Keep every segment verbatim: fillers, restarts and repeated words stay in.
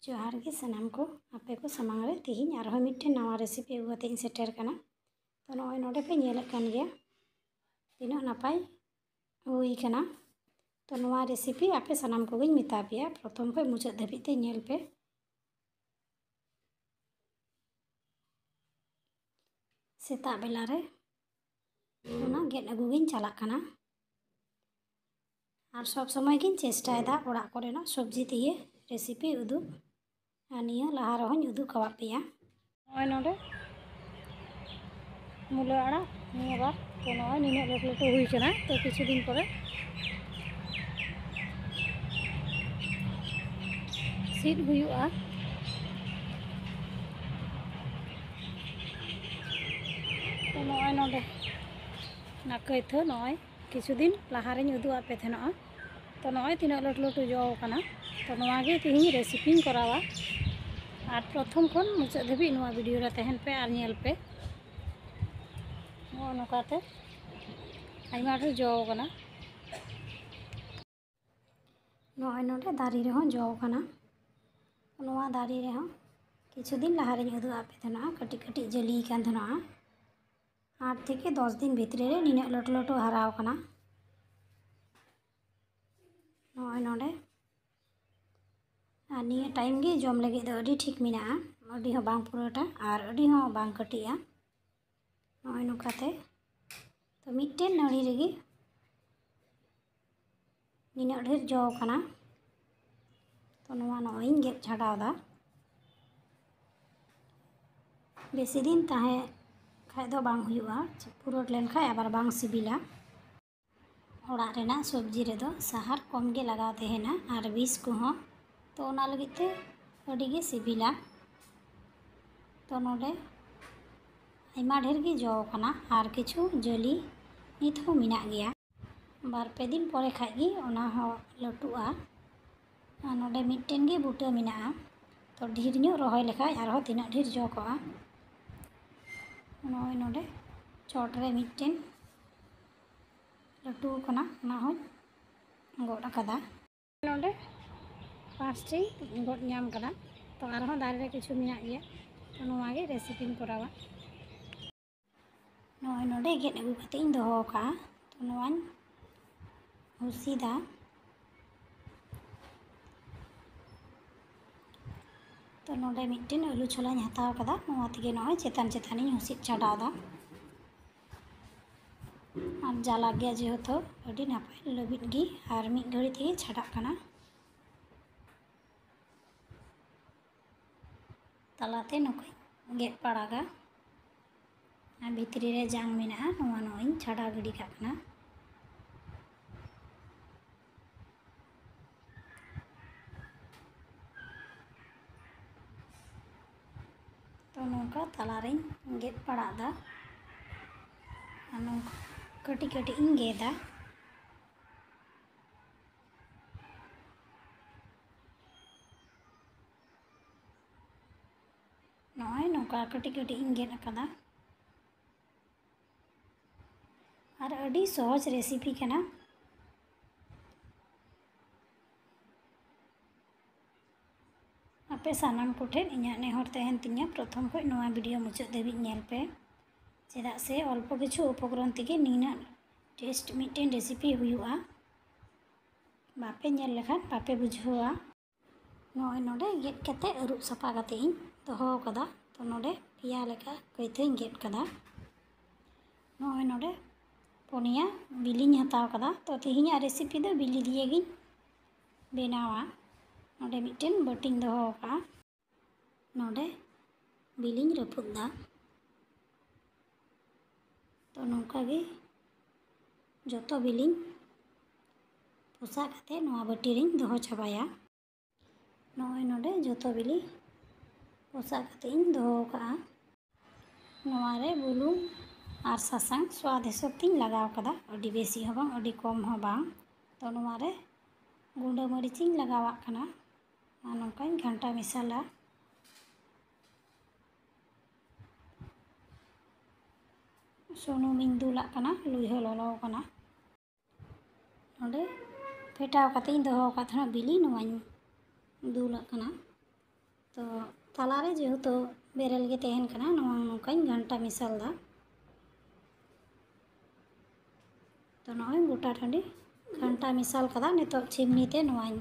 ᱡᱚᱦᱟᱨ ᱜᱮ ᱥᱟᱱᱟᱢ ᱠᱚ, ᱟᱯᱮ ᱠᱚ ᱥᱟᱢᱟᱝ ᱨᱮ ᱛᱮᱦᱮᱧ ᱟᱨᱦᱚᱸ ᱢᱤᱫᱴᱮᱱ ᱱᱟᱣᱟ recipe ᱟᱹᱜᱩ ᱠᱟᱛᱮ ᱤᱧ ᱥᱮᱴᱮᱨ ᱠᱟᱱᱟ᱾ ᱛᱚ, ᱱᱚᱜᱼᱚᱭ ᱱᱚᱰᱮ ᱯᱮ ᱧᱮᱞᱮᱫ ᱠᱟᱱ ᱜᱮᱭᱟ ᱛᱤᱱᱟᱹᱜ ᱱᱟᱯᱟᱭ ᱦᱩᱭ ᱠᱟᱱᱟ᱾ ᱛᱚ, ᱱᱚᱣᱟ recipe ᱟᱯᱮ ᱥᱟᱱᱟᱢ ᱠᱚᱜᱮᱧ ᱢᱮᱛᱟ ᱯᱮᱭᱟ, ᱯᱨᱚᱛᱷᱚᱢ ᱠᱷᱚᱱ ᱢᱩᱪᱟᱹᱫ ᱫᱷᱟᱹᱵᱤᱡ ᱛᱮ ᱧᱮᱞ ᱯᱮ᱾ ᱥᱮᱛᱟᱜ ᱵᱮᱞᱟ ᱨᱮ ᱚᱱᱟ ᱜᱮᱫ ᱟᱹᱜᱩ ᱜᱤᱧ ᱪᱟᱞᱟᱜ ᱠᱟᱱᱟ᱾ ᱟᱨ ᱥᱚᱵᱽ ᱥᱚᱢᱚᱭ ᱜᱤᱧ ᱪᱮᱥᱴᱟᱭᱮᱫᱟ ᱚᱲᱟᱜ ᱠᱚᱨᱮᱱᱟᱜ ᱥᱚᱵᱽᱡᱤ ᱫᱤᱭᱮ recipe ᱩᱫᱩᱜ᱾ ᱟᱨ ᱱᱤᱭᱟᱹ ᱞᱟᱦᱟ ᱨᱮᱦᱚᱸᱧ ᱩᱫᱩᱜ ᱟᱠᱟᱫ ᱯᱮᱭᱟ᱾ ᱱᱚᱜᱼᱚᱭ ᱱᱚᱰᱮ ᱢᱩᱞᱟᱹ ᱟᱲᱟᱜ ᱱᱤᱭᱟᱹ ᱵᱟᱨ᱾ ᱛᱚ, ᱱᱚᱜᱼᱚᱭ ᱱᱤᱱᱟᱹᱜ ᱞᱟᱹᱴᱩ ᱞᱟᱹᱴᱩ ᱦᱩᱭ ᱠᱟᱱᱟ᱾ ᱛᱚ, ᱠᱤᱪᱷᱩ ᱫᱤᱱ ᱯᱚᱨᱮ ᱥᱤᱫ ᱦᱩᱭᱩᱜᱼᱟ᱾ ᱛᱚ, ᱱᱚᱜᱼᱚᱭ ᱱᱚᱰᱮ ᱚᱱᱟ ᱠᱟᱹᱭᱛᱷᱟᱹ ᱱᱚᱜᱼᱚᱭ ᱠᱤᱪᱷᱩ ᱫᱤᱱ ᱞᱟᱦᱟ ᱨᱮᱧ ᱩᱫᱩᱜ ᱟᱫ ᱯᱮ ᱛᱟᱦᱮᱱᱚᱜᱼᱟ᱾ ᱛᱚ, ᱱᱚᱜᱼᱚᱭ ᱛᱤᱱᱟᱹᱜ ᱞᱟᱹᱴᱩ ᱞᱟᱹᱴᱩ ᱡᱚ ᱟᱠᱟᱱᱟ᱾ ᱛᱚ, ᱱᱚᱣᱟ ᱜᱮ ᱛᱮᱦᱮᱧ recipeᱧ ᱠᱚᱨᱟᱣᱟ᱾ ᱟᱨ ᱯᱨᱚᱛᱷᱚᱢ ᱠᱷᱚᱱ ᱢᱩᱪᱟᱹᱫ ᱫᱷᱟᱹᱵᱤᱡ ᱱᱚᱣᱟ video ᱨᱮ ᱛᱟᱦᱮᱱ ᱯᱮ ᱟᱨ ᱧᱮᱞ ᱯᱮ᱾ ᱱᱚᱜᱼᱚ ᱱᱚᱝᱠᱟᱛᱮ ᱟᱭᱢᱟ ᱰᱷᱮᱨ ᱡᱚ ᱟᱠᱟᱱᱟ᱾ ᱱᱚᱜᱼᱚᱭ ᱱᱚᱰᱮ ᱫᱟᱨᱮ ᱨᱮᱦᱚᱸ ᱡᱚ ᱟᱠᱟᱱᱟ᱾ ᱱᱚᱣᱟ ᱫᱟᱨᱮ ᱨᱮᱦᱚᱸ ᱠᱤᱪᱷᱩ ᱫᱤᱱ ᱞᱟᱦᱟ ᱨᱮᱧ ᱩᱫᱩᱜ ᱟᱫ ᱯᱮ ᱛᱟᱦᱮᱱᱟ, ᱠᱟᱹᱴᱤᱡ ᱠᱟᱹᱴᱤᱡ ᱡᱟᱹᱞᱤ ᱟᱠᱟᱱ ᱛᱟᱦᱮᱱᱟ᱾ ᱟᱴ ᱛᱷᱮᱠᱮ ᱫᱚᱥ ᱫᱤᱱ ᱵᱷᱤᱛᱨᱤ ᱨᱮ ᱱᱤᱱᱟᱹᱜ ᱞᱟᱹᱴᱩ ᱞᱟᱹᱴᱩ ᱦᱟᱨᱟ ᱟᱠᱟᱱᱟ᱾ ᱱᱚᱜᱼᱚᱭ ᱱᱚᱰᱮ᱾ ᱟᱨ ᱱᱤᱭᱟᱹ time ᱜᱮ ᱡᱚᱢ ᱞᱟᱹᱜᱤᱫ ᱫᱚ ᱟᱹᱰᱤ ᱴᱷᱤᱠ ᱢᱮᱱᱟᱜᱼᱟ, ᱟᱹᱰᱤ ᱦᱚᱸ ᱵᱟᱝ ᱯᱩᱨᱟᱹᱴᱟ ᱟᱨ ᱟᱹᱰᱤ ᱦᱚᱸ ᱵᱟᱝ ᱠᱟᱹᱴᱤᱡᱼᱟ᱾ ᱱᱚᱜᱼᱚᱭ ᱱᱚᱝᱠᱟᱛᱮ᱾ ᱛᱚ, ᱢᱤᱫᱴᱮᱱ ᱱᱟᱹᱲᱤ ᱨᱮᱜᱮ ᱱᱤᱱᱟᱹᱜ ᱰᱷᱮᱨ ᱡᱚ ᱟᱠᱟᱱᱟ᱾ ᱛᱚ, ᱱᱚᱣᱟ ᱱᱚᱜᱼᱚᱭ ᱤᱧ ᱜᱮᱫ ᱪᱷᱟᱰᱟᱣ ᱮᱫᱟ᱾ ᱵᱮᱥᱤ ᱫᱤᱱ ᱛᱟᱦᱮᱸ ᱠᱷᱟᱡ ᱫᱚ ᱵᱟᱝ ᱦᱩᱭᱩᱜᱼᱟ, ᱯᱩᱨᱟᱹᱴ ᱞᱮᱱᱠᱷᱟᱡ ᱟᱵᱟᱨ ᱵᱟᱝ ᱥᱤᱵᱤᱞᱟ᱾ ᱚᱲᱟᱜ ᱨᱮᱱᱟᱜ ᱥᱚᱵᱽᱡᱤ ᱨᱮᱫᱚ ᱥᱟᱦᱟᱨ ᱠᱚᱢ ᱜᱮ ᱞᱟᱜᱟᱣ ᱛᱟᱦᱮᱱᱟ ᱟᱨ ᱵᱤᱥ ᱠᱚᱦᱚᱸ, ᱛᱚ ᱚᱱᱟ ᱞᱟᱹᱜᱤᱫ ᱛᱮ ᱟᱹᱰᱤ ᱜᱮ ᱥᱤᱵᱤᱞᱟ᱾ ᱛᱚ ᱱᱚᱰᱮ ᱟᱭᱢᱟ ᱰᱷᱮᱨ ᱜᱮ ᱡᱚ ᱟᱠᱟᱱᱟ ᱟᱨ ᱠᱤᱪᱷᱩ ᱡᱟᱹᱞᱤ ᱱᱤᱛ ᱦᱚᱸ ᱢᱮᱱᱟᱜ ᱜᱮᱭᱟ᱾ ᱵᱟᱨ ᱯᱮ ᱫᱤᱱ ᱯᱚᱨᱮ ᱠᱷᱟᱡ ᱜᱮ ᱚᱱᱟ ᱦᱚᱸ ᱞᱟᱹᱴᱩᱜᱼᱟ᱾ ᱟᱨ ᱱᱚᱰᱮ ᱢᱤᱫᱴᱮᱱ ᱜᱮ ᱵᱩᱴᱟᱹ ᱢᱮᱱᱟᱜᱼᱟ, ᱛᱚ ᱰᱷᱮᱨ ᱧᱚᱜ ᱨᱚᱦᱚᱭ ᱞᱮᱠᱷᱟᱡ ᱟᱨᱦᱚᱸ ᱛᱤᱱᱟᱹᱜ ᱰᱷᱮᱨ ᱡᱚ ᱠᱚᱜᱼᱟ᱾ ᱱᱚᱜᱼᱚᱭ ᱱᱚᱰᱮ ᱪᱚᱴ ᱨᱮ ᱢᱤᱫᱴᱮᱱ ᱞᱟᱹᱴᱩ ᱟᱠᱟᱱᱟ, ᱚᱱᱟ ᱦᱚᱸᱧ ᱜᱚᱫ ᱟᱠᱟᱫᱟ᱾ ᱱᱚᱰᱮ ᱯᱟᱸᱪᱴᱤ ᱜᱚᱫ ᱧᱟᱢ ᱠᱟᱫᱟ᱾ ᱛᱚ ᱟᱨᱦᱚᱸ ᱫᱟᱨᱮ ᱨᱮ ᱠᱤᱪᱷᱩ ᱢᱮᱱᱟᱜ ᱜᱮᱭᱟ᱾ ᱛᱚ ᱱᱚᱣᱟ ᱜᱮ ᱨᱮᱥᱤᱯᱤᱧ ᱠᱚᱨᱟᱣᱟ᱾ ᱱᱚᱜᱼᱚᱭ ᱱᱚᱰᱮ ᱜᱮᱫ ᱟᱹᱜᱩ ᱠᱟᱛᱮ ᱤᱧ ᱫᱚᱦᱚ ᱟᱠᱟᱫᱼᱟ᱾ ᱛᱚ ᱱᱚᱣᱟᱧ ᱦᱩᱥᱤᱫᱟ᱾ ᱛᱚ ᱱᱚᱰᱮ ᱢᱤᱫᱴᱮᱱ ᱟᱹᱞᱩ ᱪᱷᱚᱞᱟᱧ ᱦᱟᱛᱟᱣ ᱠᱟᱫᱟ᱾ ᱱᱚᱣᱟ ᱛᱮᱜᱮ ᱱᱚᱜᱼᱚᱭ ᱪᱮᱛᱟᱱ ᱪᱮᱛᱟᱱᱤᱧ ᱦᱩᱥᱤᱫ ᱪᱷᱟᱰᱟᱣ ᱮᱫᱟ᱾ ᱟᱨ ᱡᱟᱞᱟ ᱜᱮᱭᱟ ᱡᱮᱦᱮᱛᱩ, ᱟᱹᱰᱤ ᱱᱟᱯᱟᱭ ᱞᱟᱹᱵᱤᱫ ᱜᱮ ᱟᱨ ᱢᱤᱫ ᱜᱷᱟᱹᱲᱤ ᱛᱮᱜᱮ ᱪᱷᱟᱰᱟᱜ ᱠᱟᱱᱟ᱾ ᱛᱟᱞᱟᱛᱮ ᱱᱚᱝᱠᱟᱧ ᱜᱮᱫ ᱯᱟᱲᱟᱜᱟ᱾ ᱟᱨ ᱵᱷᱤᱛᱨᱤ ᱨᱮ ᱡᱟᱝ ᱢᱮᱱᱟᱜᱼᱟ, ᱱᱚᱣᱟ ᱱᱚᱜᱼᱚᱭ ᱤᱧ ᱪᱷᱟᱰᱟᱣ ᱜᱤᱰᱤ ᱠᱟᱜ ᱠᱟᱱᱟ᱾ ᱛᱚ ᱱᱚᱝᱠᱟ ᱛᱟᱞᱟᱨᱤᱧ ᱜᱮᱫ ᱯᱟᱲᱟᱜ ᱮᱫᱟ᱾ ᱟᱨ ᱱᱚᱝᱠᱟ ᱠᱟᱹᱴᱤᱡ ᱠᱟᱹᱴᱤᱡ ᱤᱧ ᱜᱮᱫᱟ᱾ ᱱᱚᱜᱼᱚᱭ ᱱᱚᱝᱠᱟ ᱠᱟᱹᱴᱤᱡ ᱠᱟᱹᱴᱤᱡ ᱤᱧ ᱜᱮᱫ ᱟᱠᱟᱫᱟ᱾ ᱟᱨ ᱟᱹᱰᱤ ᱥᱚᱦᱚᱡᱽ ᱨᱮᱥᱤᱯᱤ ᱠᱟᱱᱟ᱾ ᱟᱯᱮ ᱥᱟᱱᱟᱢ ᱠᱚᱴᱷᱮᱱ ᱤᱧᱟᱹᱜ ᱱᱮᱦᱚᱨ ᱛᱟᱦᱮᱱ ᱛᱤᱧᱟᱹ, ᱯᱨᱚᱛᱷᱚᱢ ᱠᱷᱚᱱ ᱱᱚᱣᱟ ᱵᱷᱤᱰᱤᱭᱳ ᱢᱩᱪᱟᱹᱫ ᱫᱷᱟᱹᱵᱤᱡ ᱧᱮᱞ ᱯᱮ᱾ ᱪᱮᱫᱟᱜ ᱥᱮ ᱚᱞᱯᱚ ᱠᱤᱪᱷᱩ ᱩᱯᱚᱠᱨᱚᱱ ᱛᱮᱜᱮ ᱱᱤᱱᱟᱹᱜ ᱴᱮᱥᱴ ᱢᱤᱫᱴᱮᱱ ᱨᱮᱥᱤᱯᱤ ᱦᱩᱭᱩᱜᱼᱟ᱾ ᱵᱟᱯᱮ ᱧᱮᱞ ᱞᱮᱠᱷᱟᱱ ᱵᱟᱯᱮ ᱵᱩᱡᱷᱟᱹᱣᱟ᱾ ᱱᱚᱜᱼᱚᱭ ᱱᱚᱰᱮ ᱜᱮᱫ ᱠᱟᱛᱮ ᱟᱹᱨᱩᱵ ᱥᱟᱯᱷᱟ ᱠᱟᱛᱮ ᱤᱧ ᱫᱚᱦᱚ ᱟᱠᱟᱫᱟ᱾ ᱛᱚ ᱱᱚᱰᱮ ᱯᱮᱭᱟ ᱞᱮᱠᱟ ᱠᱟᱹᱭᱛᱟᱹᱧ ᱜᱮᱫ ᱠᱟᱫᱟ᱾ ᱱᱚᱜᱼᱚᱭ ᱱᱚᱰᱮ ᱯᱩᱱᱭᱟ ᱵᱤᱞᱤᱧ ᱦᱟᱛᱟᱣ ᱠᱟᱫᱟ᱾ ᱛᱚ ᱛᱮᱦᱮᱧᱟᱜ ᱨᱮᱥᱤᱯᱤ ᱫᱚ ᱵᱤᱞᱤ ᱫᱤᱭᱮ ᱜᱤᱧ ᱵᱮᱱᱟᱣᱟ᱾ ᱱᱚᱰᱮ ᱢᱤᱫᱴᱮᱱ ᱵᱟᱹᱴᱤᱧ ᱫᱚᱦᱚ ᱟᱠᱟᱫᱼᱟ᱾ ᱱᱚᱰᱮ ᱵᱤᱞᱤᱧ ᱨᱟᱹᱯᱩᱫ ᱫᱟ᱾ ᱛᱚ ᱱᱚᱝᱠᱟ ᱜᱮ ᱡᱚᱛᱚ ᱵᱤᱞᱤᱧ ᱯᱚᱥᱟᱜ ᱠᱟᱛᱮ ᱱᱚᱣᱟ ᱵᱟᱹᱴᱤ ᱨᱤᱧ ᱫᱚᱦᱚ ᱪᱟᱵᱟᱭᱟ᱾ ᱱᱚᱜᱼᱚᱭ ᱱᱚᱰᱮ ᱡᱚᱛᱚ ᱵᱤᱞᱤ ᱯᱚᱥᱟᱜ ᱠᱟᱛᱮ ᱤᱧ ᱫᱚᱦᱚ ᱟᱠᱟᱫᱼᱟ᱾ ᱱᱚᱣᱟ ᱨᱮ ᱵᱩᱞᱩᱝ ᱟᱨ ᱥᱟᱥᱟᱝ ᱥᱣᱟᱫ ᱦᱤᱥᱟᱹᱵ ᱛᱤᱧ ᱞᱟᱜᱟᱣ ᱠᱟᱫᱟ᱾ ᱟᱹᱰᱤ ᱵᱮᱥᱤ ᱦᱚᱸ ᱵᱟᱝ, ᱟᱹᱰᱤ ᱠᱚᱢ ᱦᱚᱸ ᱵᱟᱝ᱾ ᱛᱚ ᱱᱚᱣᱟ ᱨᱮ ᱜᱩᱸᱰᱟᱹ ᱢᱟᱹᱨᱤᱪ ᱤᱧ ᱞᱟᱜᱟᱣᱟᱜ ᱠᱟᱱᱟ᱾ ᱟᱨ ᱱᱚᱝᱠᱟᱧ ᱜᱷᱟᱱᱴᱟ ᱢᱮᱥᱟᱞᱟ᱾ ᱥᱩᱱᱩᱢᱤᱧ ᱫᱩᱞᱟᱜ ᱠᱟᱱᱟ, ᱞᱩᱭᱦᱟᱹ ᱞᱚᱞᱚ ᱠᱟᱱᱟ᱾ ᱱᱚᱰᱮ ᱯᱷᱮᱴᱟᱣ ᱠᱟᱛᱮ ᱤᱧ ᱫᱚᱦᱚ ᱟᱠᱟᱫ ᱛᱟᱦᱮᱱᱟ ᱵᱤᱞᱤ, ᱱᱚᱣᱟᱧ ᱫᱩᱞᱟᱜ ᱠᱟᱱᱟ᱾ ᱛᱚ ᱛᱟᱞᱟᱨᱮ ᱡᱮᱦᱮᱛᱩ ᱵᱮᱨᱮᱞ ᱜᱮ ᱛᱟᱦᱮᱱ ᱠᱟᱱᱟ, ᱱᱚᱣᱟ ᱱᱚᱝᱠᱟᱧ ᱜᱷᱟᱱᱴᱟ ᱢᱮᱥᱟᱞ ᱮᱫᱟ᱾ ᱛᱚ ᱱᱚᱜᱼᱚᱭ ᱜᱚᱴᱟ ᱴᱟᱺᱰᱤ ᱜᱷᱟᱱᱴᱟ ᱢᱮᱥᱟᱞ ᱠᱟᱫᱟ᱾ ᱱᱤᱛᱚᱜ ᱪᱷᱤᱢᱱᱤ ᱛᱮ ᱱᱚᱣᱟᱧ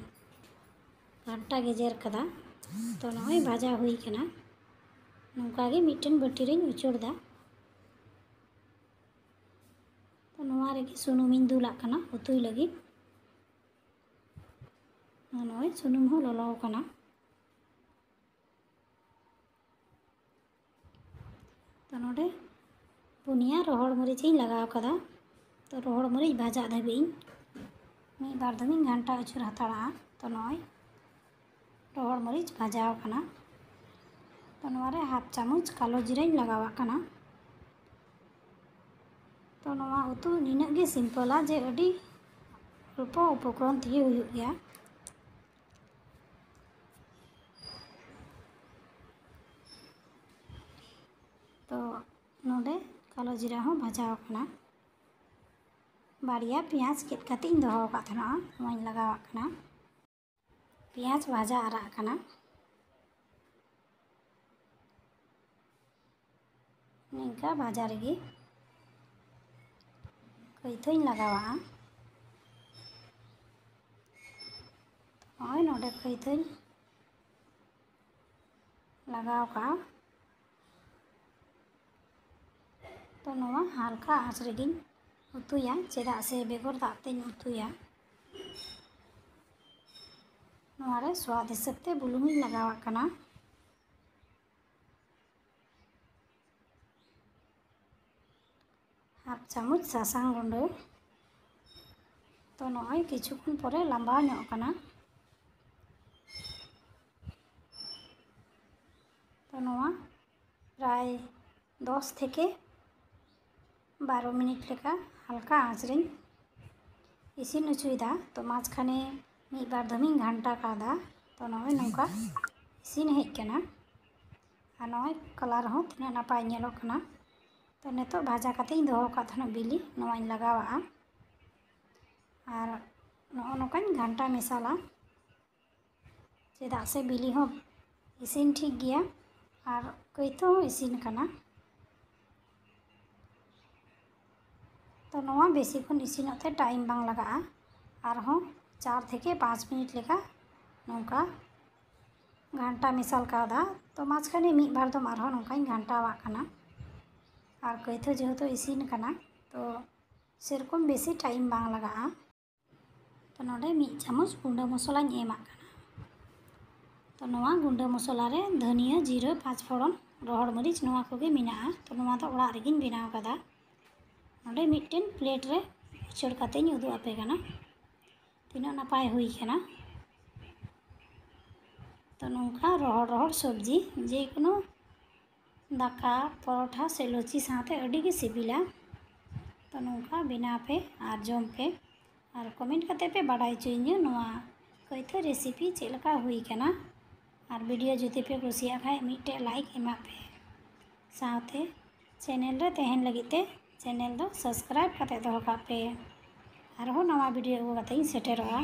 ᱜᱷᱟᱱᱴᱟ ᱜᱮᱡᱮᱨ ᱠᱟᱫᱟ᱾ ᱛᱚ ᱱᱚᱜᱼᱚᱭ ᱵᱷᱟᱡᱟ ᱦᱩᱭ ᱠᱟᱱᱟ᱾ ᱱᱚᱝᱠᱟ ᱜᱮ ᱢᱤᱫᱴᱮᱱ ᱵᱟᱹᱴᱤ ᱨᱤᱧ ᱩᱪᱟᱹᱲ ᱮᱫᱟ᱾ ᱛᱚ ᱱᱚᱣᱟ ᱨᱮᱜᱮ ᱥᱩᱱᱩᱢᱤᱧ ᱫᱩᱞᱟᱜ ᱠᱟᱱᱟ ᱩᱛᱩᱭ ᱞᱟᱹᱜᱤᱫ᱾ ᱱᱚᱜᱼᱚᱭ ᱥᱩᱱᱩᱢ ᱦᱚᱸ ᱞᱚᱞᱚ ᱟᱠᱟᱱᱟ᱾ ᱛᱚ ᱱᱚᱰᱮ ᱯᱩᱱᱭᱟ ᱨᱚᱦᱚᱲ ᱢᱟᱹᱨᱤᱪ ᱤᱧ ᱞᱟᱜᱟᱣ ᱠᱟᱫᱟ᱾ ᱛᱚ ᱨᱚᱦᱚᱲ ᱢᱟᱹᱨᱤᱪ ᱵᱷᱟᱡᱟᱜ ᱫᱷᱟᱹᱵᱤᱡ ᱤᱧ ᱢᱤᱫ ᱵᱟᱨ ᱫᱚᱢᱤᱧ ᱜᱷᱟᱱᱴᱟ ᱟᱹᱪᱩᱨ ᱦᱟᱛᱟᱲᱟᱜᱼᱟ᱾ ᱛᱚ ᱱᱚᱜᱼᱚᱭ ᱨᱚᱦᱚᱲ ᱢᱟᱹᱨᱤᱪ ᱵᱷᱟᱡᱟᱣ ᱠᱟᱱᱟ᱾ ᱛᱚ ᱱᱚᱣᱟ ᱨᱮ ᱦᱟᱯ ᱪᱟᱢᱚᱪ ᱠᱟᱞᱳ ᱡᱤᱨᱟᱹᱧ ᱞᱟᱜᱟᱣᱟᱜ ᱠᱟᱱᱟ᱾ ᱛᱚ ᱱᱚᱣᱟ ᱩᱛᱩ ᱱᱤᱱᱟᱹᱜ ᱜᱮ ᱥᱤᱢᱯᱚᱞᱟ ᱡᱮ ᱟᱹᱰᱤ ᱚᱞᱯᱚ ᱩᱯᱚᱠᱨᱚᱱ ᱛᱮᱜᱮ ᱦᱩᱭᱩᱜ ᱜᱮᱭᱟ᱾ ᱛᱚ ᱱᱚᱰᱮ ᱠᱟᱞᱳ ᱡᱤᱨᱟ ᱦᱚᱸ ᱵᱷᱟᱡᱟᱣ ᱟᱠᱟᱱᱟ᱾ ᱵᱟᱨᱭᱟ ᱯᱮᱸᱭᱟᱡᱽ ᱜᱮᱫ ᱠᱟᱛᱮ ᱤᱧ ᱫᱚᱦᱚ ᱟᱠᱟᱫ ᱛᱟᱦᱮᱱᱟ, ᱱᱚᱣᱟᱧ ᱞᱟᱜᱟᱣᱟᱜ ᱠᱟᱱᱟ᱾ ᱯᱮᱸᱭᱟᱡᱽ ᱵᱷᱟᱡᱟ ᱟᱨᱟᱜ ᱠᱟᱱᱟ᱾ ᱱᱤᱝᱠᱟ ᱵᱷᱟᱡᱟ ᱨᱮᱜᱮ ᱠᱟᱹᱭᱛᱷᱟᱹᱧ ᱞᱟᱜᱟᱣᱟᱜᱼᱟ᱾ ᱱᱚᱜᱼᱚᱭ ᱱᱚᱰᱮ ᱠᱟᱹᱭᱛᱷᱟᱹᱧ ᱞᱟᱜᱟᱣ ᱠᱟᱜᱼᱟ᱾ ᱛᱚ ᱱᱚᱣᱟ ᱦᱟᱞᱠᱟ ᱟᱸᱪ ᱨᱮᱜᱮᱧ ᱩᱛᱩᱭᱟ, ᱪᱮᱫᱟᱜ ᱥᱮ ᱵᱮᱜᱚᱨ ᱫᱟᱜ ᱛᱮᱧ ᱩᱛᱩᱭᱟ᱾ ᱱᱚᱣᱟ ᱨᱮ ᱥᱣᱟᱫ ᱦᱤᱥᱟᱹᱵ ᱛᱮ ᱵᱩᱞᱩᱝ ᱤᱧ ᱞᱟᱜᱟᱣᱟᱜ ᱠᱟᱱᱟ᱾ ᱦᱟᱯ ᱪᱟᱢᱚᱪ ᱥᱟᱥᱟᱝ ᱜᱩᱸᱰᱟᱹ᱾ ᱛᱚ ᱱᱚᱜᱼᱚᱭ ᱠᱤᱪᱷᱩ ᱠᱷᱚᱱ ᱯᱚᱨᱮ ᱞᱟᱸᱵᱟᱣ ᱧᱚᱜ ᱠᱟᱱᱟ᱾ ᱛᱚ ᱱᱚᱣᱟ ᱯᱨᱟᱭ ᱫᱚᱥ ᱛᱷᱮᱠᱮ ᱵᱟᱨᱚ ᱢᱤᱱᱤᱴ ᱞᱮᱠᱟ ᱦᱟᱞᱠᱟ ᱟᱸᱪ ᱨᱤᱧ ᱤᱥᱤᱱ ᱦᱚᱪᱚᱭᱮᱫᱟ᱾ ᱛᱚ ᱢᱟᱡᱷᱠᱷᱟᱱᱮ ᱢᱤᱫ ᱵᱟᱨ ᱫᱚᱢᱤᱧ ᱜᱷᱟᱱᱴᱟ ᱠᱟᱫᱟ᱾ ᱛᱚ ᱱᱚᱜᱼᱚᱭ ᱱᱚᱝᱠᱟ ᱤᱥᱤᱱ ᱦᱮᱡ ᱠᱟᱱᱟ᱾ ᱟᱨ ᱱᱚᱜᱼᱚᱭ ᱠᱟᱞᱟᱨ ᱦᱚᱸ ᱛᱤᱱᱟᱹᱜ ᱱᱟᱯᱟᱭ ᱧᱮᱞᱚᱜ ᱠᱟᱱᱟ᱾ ᱛᱚ ᱱᱤᱛᱚᱜ ᱵᱷᱟᱡᱟ ᱠᱟᱛᱮᱧ ᱫᱚᱦᱚ ᱟᱠᱟᱫ ᱛᱟᱦᱮᱱᱟ ᱵᱤᱞᱤ, ᱱᱚᱣᱟᱧ ᱞᱟᱜᱟᱣᱟᱜᱼᱟ᱾ ᱟᱨ ᱱᱚᱜᱼᱚ ᱱᱚᱝᱠᱟᱧ ᱜᱷᱟᱱᱴᱟ ᱢᱮᱥᱟᱞᱟ᱾ ᱪᱮᱫᱟᱜ ᱥᱮ ᱵᱤᱞᱤ ᱦᱚᱸ ᱤᱥᱤᱱ ᱴᱷᱤᱠ ᱜᱮᱭᱟ ᱟᱨ ᱠᱟᱹᱭᱛᱟᱹ ᱦᱚᱸ ᱤᱥᱤᱱ ᱠᱟᱱᱟ᱾ ᱛᱚ ᱱᱚᱣᱟ ᱵᱮᱥᱤ ᱠᱷᱚᱱ ᱤᱥᱤᱱᱚᱜ ᱛᱮ ᱴᱟᱭᱤᱢ ᱵᱟᱝ ᱞᱟᱜᱟᱜᱼᱟ᱾ ᱟᱨᱦᱚᱸ ᱪᱟᱨ ᱛᱷᱮᱠᱮ ᱯᱟᱸᱪ ᱢᱤᱱᱤᱴ ᱞᱮᱠᱟ ᱱᱚᱝᱠᱟ ᱜᱷᱟᱱᱴᱟ ᱢᱮᱥᱟᱞ ᱠᱟᱣᱫᱟ᱾ ᱛᱚ ᱢᱟᱡᱷᱠᱷᱟᱱᱮ ᱢᱤᱫ ᱵᱟᱨ ᱫᱚᱢ ᱟᱨᱦᱚᱸ ᱱᱚᱝᱠᱟᱧ ᱜᱷᱟᱱᱴᱟᱣᱟᱜ ᱠᱟᱱᱟ᱾ ᱟᱨ ᱠᱟᱹᱭᱛᱷᱟᱹ ᱡᱮᱦᱮᱛᱩ ᱤᱥᱤᱱ ᱠᱟᱱᱟ, ᱛᱚ ᱥᱮᱨᱚᱠᱚᱢ ᱵᱮᱥᱤ ᱴᱟᱭᱤᱢ ᱵᱟᱝ ᱞᱟᱜᱟᱜᱼᱟ᱾ ᱛᱚ ᱱᱚᱰᱮ ᱢᱤᱫ ᱪᱟᱢᱚᱪ ᱜᱩᱸᱰᱟᱹ ᱢᱚᱥᱞᱟᱧ ᱮᱢᱟᱜ ᱠᱟᱱᱟ᱾ ᱛᱚ ᱱᱚᱣᱟ ᱜᱩᱸᱰᱟᱹ ᱢᱚᱥᱞᱟ ᱨᱮ ᱫᱷᱟᱹᱱᱤᱭᱟᱹ, ᱡᱤᱨᱟᱹ, ᱯᱟᱸᱪ ᱯᱷᱚᱲᱚᱱ, ᱨᱚᱦᱚᱲ ᱢᱟᱹᱨᱤᱪ, ᱱᱚᱣᱟ ᱠᱚᱜᱮ ᱢᱮᱱᱟᱜᱼᱟ᱾ ᱛᱚ ᱱᱚᱣᱟ ᱫᱚ ᱚᱲᱟᱜ ᱨᱮᱜᱮᱧ ᱵᱮᱱᱟᱣ ᱠᱟᱫᱟ᱾ ᱱᱚᱰᱮ ᱢᱤᱫᱴᱮᱱ ᱯᱞᱮᱴ ᱨᱮ ᱩᱪᱟᱹᱲ ᱠᱟᱛᱮᱧ ᱩᱫᱩᱜ ᱟᱯᱮ ᱠᱟᱱᱟ ᱛᱤᱱᱟᱹᱜ ᱱᱟᱯᱟᱭ ᱦᱩᱭ ᱠᱟᱱᱟ᱾ ᱛᱚ ᱱᱚᱝᱠᱟ ᱨᱚᱦᱚᱲ ᱨᱚᱦᱚᱲ ᱥᱚᱵᱽᱡᱤ ᱡᱮᱠᱳᱱᱳ ᱫᱟᱠᱟ, ᱯᱚᱨᱚᱴᱷᱟ ᱥᱮ ᱞᱩᱪᱤ ᱥᱟᱶᱛᱮ ᱟᱹᱰᱤ ᱜᱮ ᱥᱤᱵᱤᱞᱟ᱾ ᱛᱚ ᱱᱚᱝᱠᱟ ᱵᱮᱱᱟᱣ ᱯᱮ ᱟᱨ ᱡᱚᱢ ᱯᱮ, ᱟᱨ ᱠᱚᱢᱮᱱᱴ ᱠᱟᱛᱮ ᱯᱮ ᱵᱟᱰᱟᱭ ᱦᱚᱪᱚᱭᱤᱧᱟᱹ ᱱᱚᱣᱟ ᱠᱟᱹᱭᱛᱷᱟᱹ ᱨᱮᱥᱤᱯᱤ ᱪᱮᱫ ᱞᱮᱠᱟ ᱦᱩᱭ ᱠᱟᱱᱟ᱾ ᱟᱨ ᱵᱷᱤᱰᱤᱭᱳ ᱡᱩᱫᱤ ᱯᱮ ᱠᱩᱥᱤᱭᱟᱜ ᱠᱷᱟᱡ ᱢᱤᱫᱴᱮᱡ ᱞᱟᱭᱤᱠ ᱮᱢᱟᱜ ᱯᱮ, ᱥᱟᱶᱛᱮ ᱪᱮᱱᱮᱞ ᱨᱮ ᱛᱟᱦᱮᱱ ᱞᱟᱹᱜᱤᱫ ᱛᱮ ᱪᱮᱱᱮᱞ ᱫᱚ ᱥᱟᱵᱥᱠᱨᱟᱭᱤᱵ ᱠᱟᱛᱮ ᱫᱚᱦᱚ ᱠᱟᱜ ᱯᱮ᱾ ᱟᱨᱦᱚᱸ ᱱᱟᱣᱟ ᱵᱷᱤᱰᱤᱭᱳ ᱟᱹᱜᱩ ᱠᱟᱛᱮ ᱤᱧ ᱥᱮᱴᱮᱨᱚᱜᱼᱟ᱾